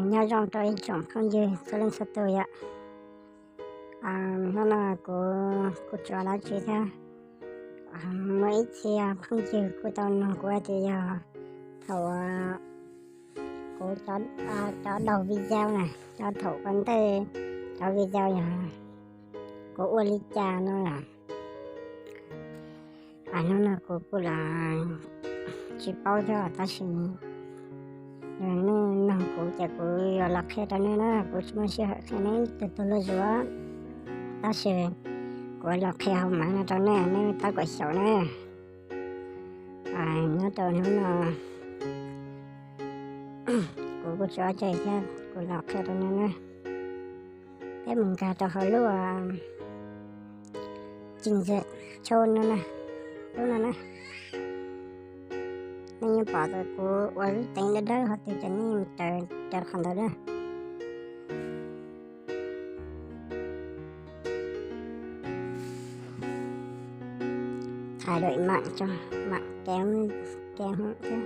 Nyob zoo rau ib tsoom phooj ywg txhua leej txhua tus yom. Hnub no kuv kuj tsis ua dab tsi thiab. Muaj ib txhia phooj ywg kuj tau nug kuv tias yog thaum kuv cov daug video na, cov thaum ua ntej cov video yog kuv ua li cas no los. Hnub no kuv kuj los tsis paub thiab tab sis yog nej nug kuv ces kuv yuav los qhia rau nej na, kuv tsis muaj sij hawm qhia nej ib tug tug luaj zuj, tab sis kuv los qhia hauv maiv no rau nej, nej tab kom xyaum na. Nyob rau hnub no kuv kuj tsis ua dab tsi thiab, kuv los qhia rau nej na. Peb mus nkag rau hauv lub trình duyệt show no na, lub no na. Nej yeej pom tias kuv ua lub teev dawb dawb qhov twg ces nej mus raws raws qhov ntawd na. Thay đổi mạng cho mạng kém, kém thiab.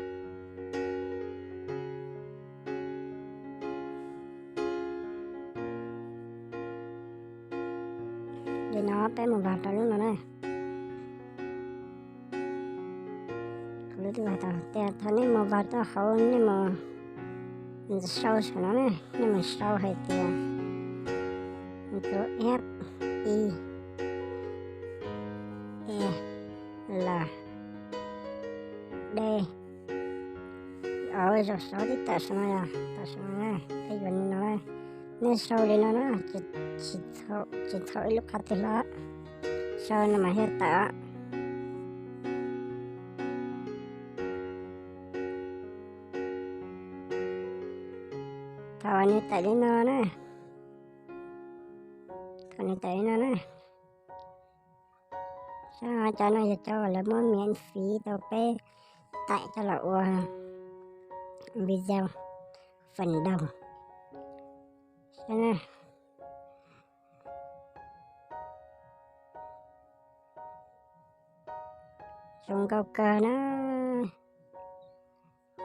Li no peb mus vào rau lub no na. Kuv lub twb vào tau tias thaum nej mus vào rau hauv nej mus sau saum no na, nej mus sau hais tias tus F I E L D. Zaum saud tib tawm saum no yog tawm saum no na, peb yuav li no na. Nej sau li no na, tsis txhaum ib lub qhov twg los, sau no mas thiaj tawm. Thaum nws tawm li no na, thaum nws tawm li no na, saib cov no yog cov uas lawv muab miễn phí rau peb tải coj los ua video phần đầu. Saib na. Zoo nkauj kawg na.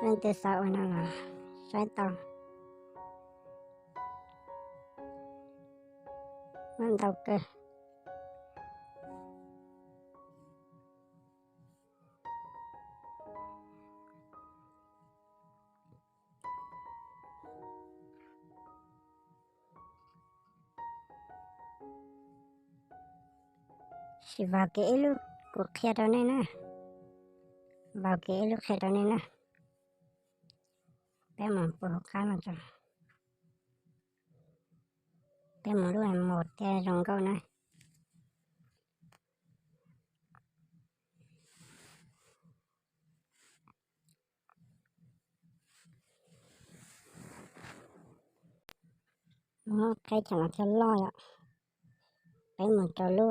Leej twg xav ua no los saib tau. Muaj ntau kawg. Sim vào kiag ib lub kuv qhia rau nej na. Vào kiag ib lub qhia rau nej na. Peb mus puag hauv qab no tso. Peb mus lub mus thiaj zoo nkauj na. Qheb chaw no thiaj loj yom. Peb mus rau lub,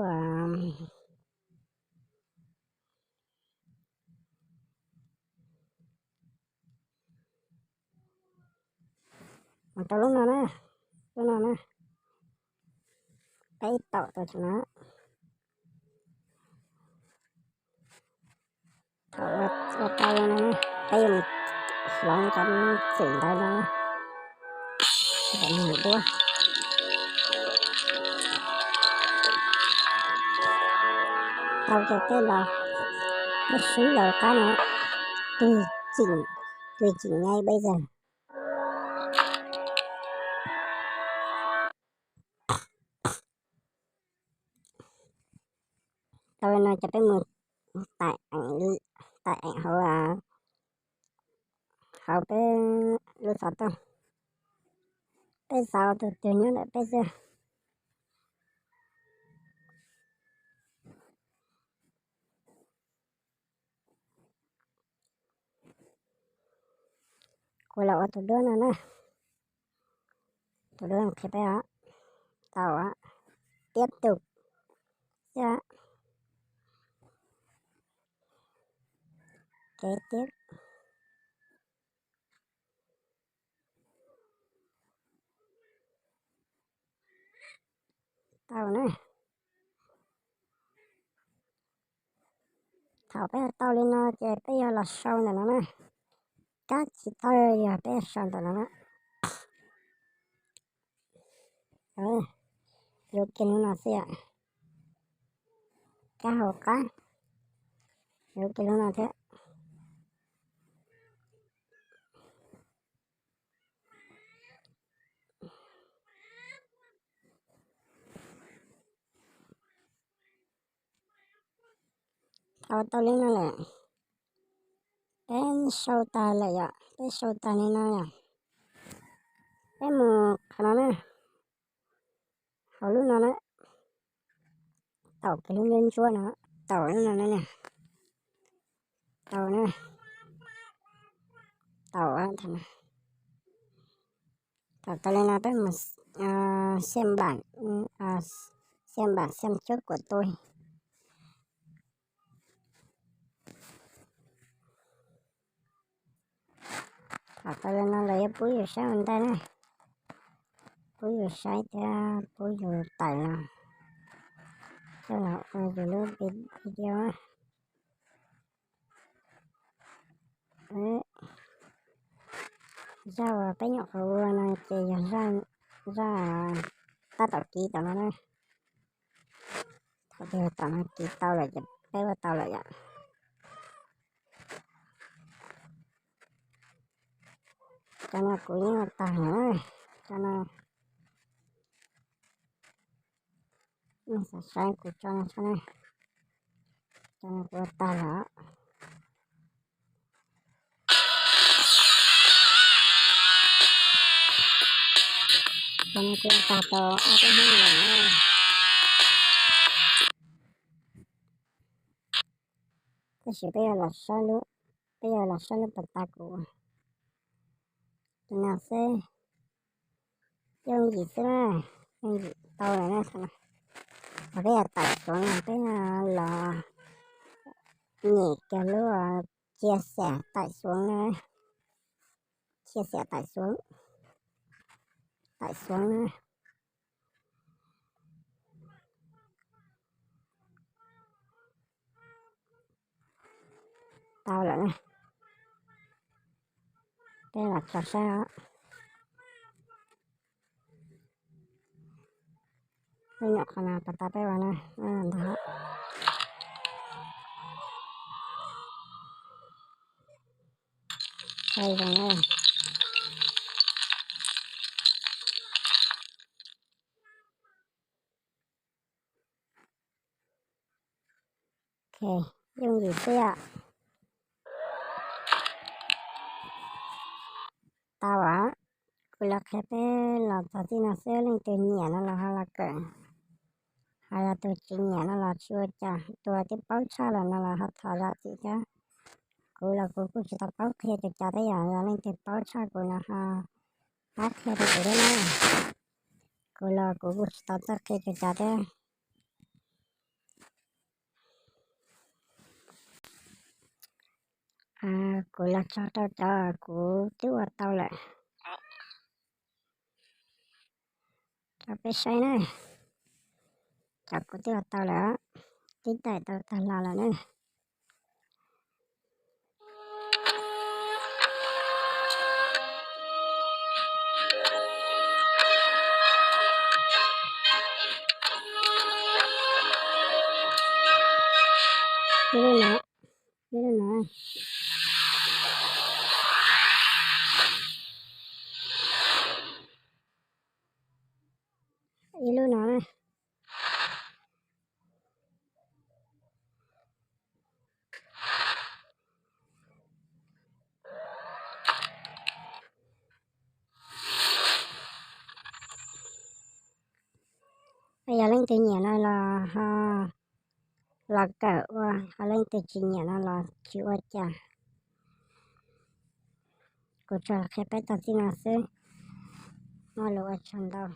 mus rau lub no na, lub no na. Peb taum tau tsis no. Thaum ua tau no, peb yuav mus hloov cov txwm ntawd no. Mus duab. Tau ces peb los, peb swb los qab no, tùy chỉnh, tùy chỉnh ngay bây giờ. Tau li no ces peb mus tải ảnh, tải ảnh hauv, hauv peb lub xov tooj. Peb xav tus twg nyob ntawm peb xwb. Kuv los ua tus duab no na. Tus duab qhia peb os. Tau os. Tiếp tục xwb. Kế tiếp. Tau na. Thaum peb tau li no ces peb yuav los sau ntawm no na. Kab tsis tau yog peb sau ntawm no na. Yuav kiag lub no xwb yom. Kab hauv qab, yuav kiag lub no thiab. Tau tau li no lawm, peb sau tas lawm yom, peb sau tas li no yom. Peb mus qhov no na, hauv lub no na, taum kiag lub ntsuab ntsuab no, taum lub no na, taum na, taum, taum tas li no peb mus xiaj npam, xiaj npam xiaj cuab kuam tu. Thaum tau li no lawm yuav pub yus saib ua ntej na, pub yus saib thiab pub yus tawm los coj los ua yus lub video. Zaj uas peb nyuam qhuav ua no ces yog zaj tab tom kiv tom no na. Thaum twg tom no kiv tau lawm ces peb ua tau lawm yom. Cov no kuv yeej ua tag na, cov no nej xav saib kuv tso no tso na, cov no kuv ua tag lawm. Cov no kuv ua tag tau ob peb hnub lawm na. Tab sis peb yuav los saib lub, peb yuav los saib lub pas tas kuv tus no xwb. Yooj yim xwb na, yooj yim tau lawm na. Peb yog tawm xuv no peb los nyem kiag lub chia sẻ tawm xuv na, chia sẻ tawm xuv, tawm xuv na. Tau lawm na, peb los tso saib os. Lub nyuam qhuav no pas tas peb ua na, ntag. Saib zoo na. Ok, yooj yim xwb yom. Tau os, kuv los qhia peb los txog txij no xwb, leej twg nyiam no los ho los kawm, ho yog tus tsis nyiam no los tsis ua cas, tus twb paub tshaj lawm no los ho thov zam txim thiab. Kuv los kuv kuj tsis tau paub qhia cus cas thiab, yog leej twg paub tshaj kuv no ho pab qhia rau kuv thiab na. Kuv los kuv kuj tsis tau txawj qhia cus cas thiab. Kuv los tso rau cov kuv twb ua tau lawm rau peb saib na. Cov kuv twb ua tau lawm, twb tawm tau tag los lawm na. Ib lub no, ib lub no, ib lub no na. Yog leej twg nyiam no los ho los kawm ua, ho leej twg tsis nyiam no los tsis ua cas. Kuv tsuas qhia peb txog txij no xwb, muaj lus ua tsaug ntau.